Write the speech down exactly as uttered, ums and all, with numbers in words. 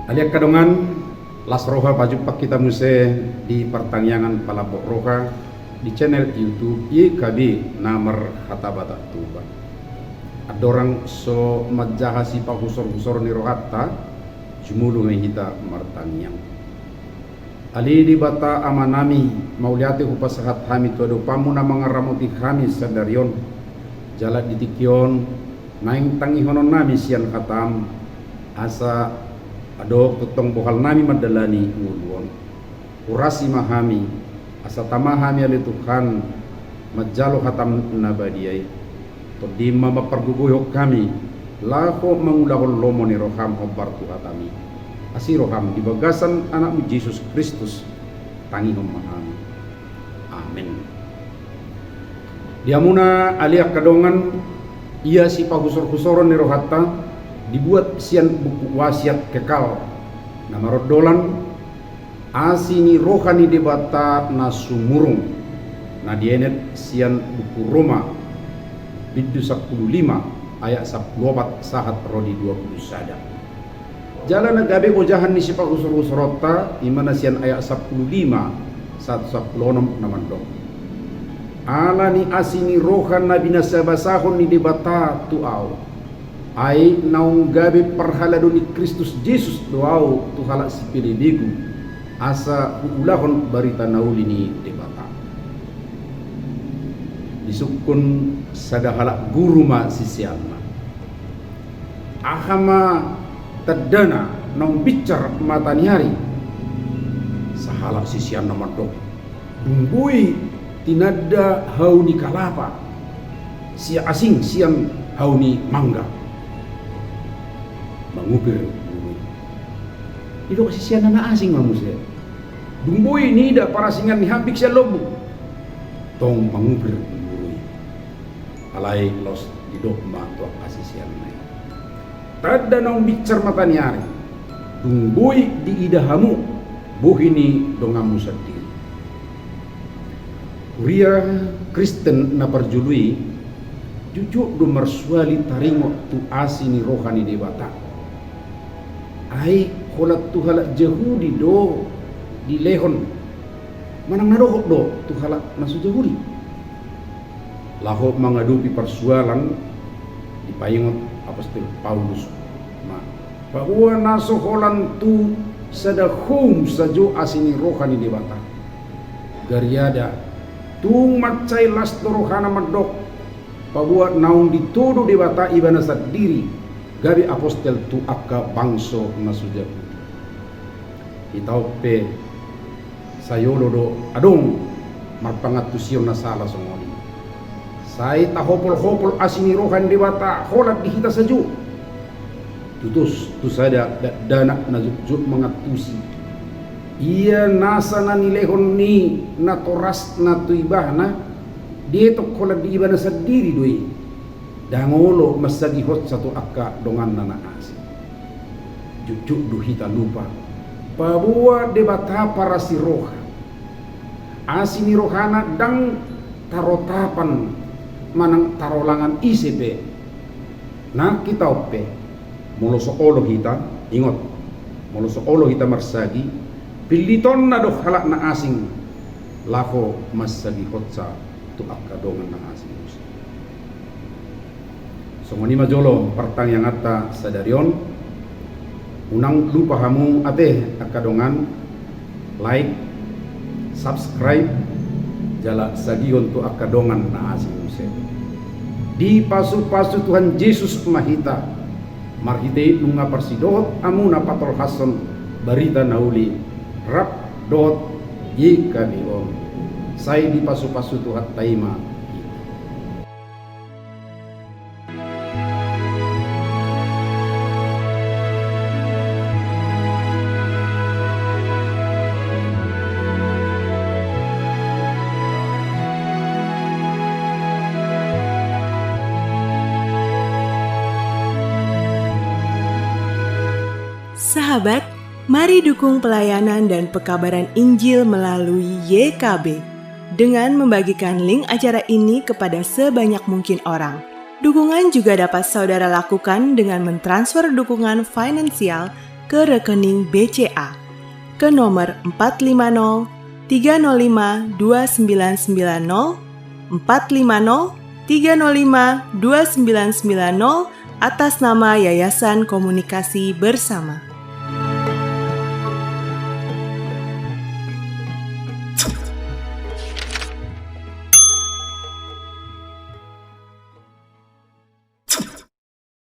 Ale angka dongan, las roha pajumpang hita muse di partangiangan palambok roha di channel YouTube Y K B na marhata Batak Toba. Andorang so manjaha sipahusor-husor ni rohanta, jumolo ma hita martangiang. Ale Debata Amanami, mauliate hupasahat hami tu adopanMu na mangaramoti hami sadari on. Jala di tingki on, naeng tangihononnami sian hataM, asa adong tongtong bohalnami mandalani ngolu on. Urasi ma hami, asa tama hami ale Tuhan, manjalo hataM na badia i. TondiM ma mampargogoihon hami, laho mangulahon lomo ni rohaM hombar tu hataMi. Asi rohaM di bagasan AnakMu Jesus Kristus, tangihon ma hami. Amen. Di hamuna ale angka dongan, ia sipahusor-husoron ni rohanta, dibuat sian buku wasiat kekal, na marondolan, Asi ni roha ni Debata na sumurung, na dienet sian buku Roma, bindu sampulu lima, ayat sampulu opat sahat ro di dua pulu sada. Jala na gabe ojahan ni sipahusor-husoronta, i ma na sian ayat sampulu lima sahat sampulu onom na mandok: Ala ni asi ni roha na binasabasahon ni Debata tu ahu, ai naung gabe parhalado ni Kristus Jesus do ahu tu halak sipelebegu, asa huulahon barita na uli ni Debata. Disungkun sada halak guru ma siseanna: Aha ma tandana naung binsar mata ni ari? Sahalak siseanna mandok: Dung boi tinanda hau ni kalapa, sia asing sian hau ni mangga. Mangupir guru i. Didok siseanna na asing ma muse: Dung boi niida parasingan ni hambik sian lombu. Tong mangupir guru i. Alai laos didok ma tu angka siseanna i: Tanda naung binsar mata ni ari, dung boi diida hamu bohi ni donganmu sandiri. Huria Kristen na parjolo i, jotjot do marsuali taringot tu asi ni roha ni Debata. Ai holan tu halak Jahudi do dilehon, manang na dohot do tu halak na so Jahudi. Laho mangadopi parsoalan, dipaingot apostel Paulus ma, paboa na so holan tu sada houm sajo asi ni roha ni Debata. Gariada, tung mansai las do rohana mandok, paboa naung ditodo Debata ibana sandiri gabe apostel tu angka bangso na so Jahudi. Hita on pe, sai olo do adong marpangantusion na sala songon i. Sai tahopolhopol asi ni roha ni Debata holan di hita sajo. Tudos tu sada dakdanak na jotjot mangantusi. Ia nasa na nilehon ni natorasna tu ibana, dietong holan di ibana sandiri do i. Ndang olo mansagihonsa tu angka donganna na asing. Jotjot do hita lupa, paboa Debata parasi roha. Asi ni rohana ndang tarotapan manang tarolangan ise pe. Nang hita on pe, molo so olo hita, ingot, molo so olo hita marsagi, pillitonna do halak na asing laho mansagihonsa tu angka dongan na asing muse. Songon i ma jolo partangianganta sadari on. Unang lupa hamu ate angka dongan, like, subscribe, jala sagihon tu angka dongan na asing muse. Dipasupasu Tuhan Jesus ma hita, marhite i nunga parsidohot hamuna patolhashon barita na uli rap dohot Y K B on. Sai dipasupasu Tuhanta i ma hita. Sahabat, mari dukung pelayanan dan pekabaran Injil melalui Y K B dengan membagikan link acara ini kepada sebanyak mungkin orang. Dukungan juga dapat saudara lakukan dengan mentransfer dukungan finansial ke rekening B C A, ke nomor empat lima nol tiga nol lima dua sembilan sembilan nol, empat lima nol tiga nol lima dua sembilan sembilan nol, atas nama Yayasan Komunikasi Bersama.